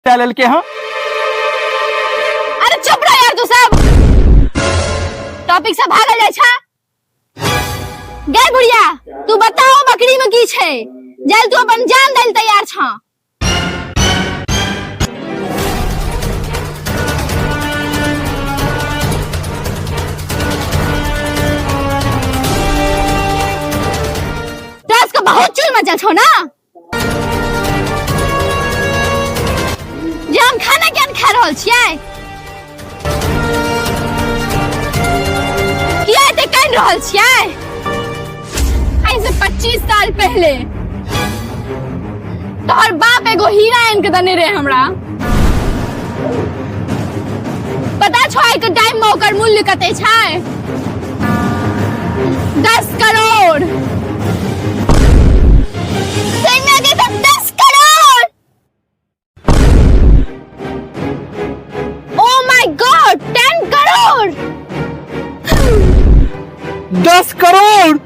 लेलके हँ। अरे चुप रह यार, तू सब टॉपिक से भागल जाइ छा। गे बुढ़िया, तू बताओ बकरी में की छै जल तू अपन जान दैल तैयार छा? तोरा सबके बहुत चुल मचल छौ ना जे हम खाना किया खा रहल छियै, किया एते कानि रहल छियै? आइ से 25 साल पहले तोहर बाप एगो हीरा आनि के देने रहे हमरा। पता छौ आइ के टाइम में ओकर मूल्य कते छै? 10 करोड़। 10 करोड़! ओ my God, 10 crore! 10 crore!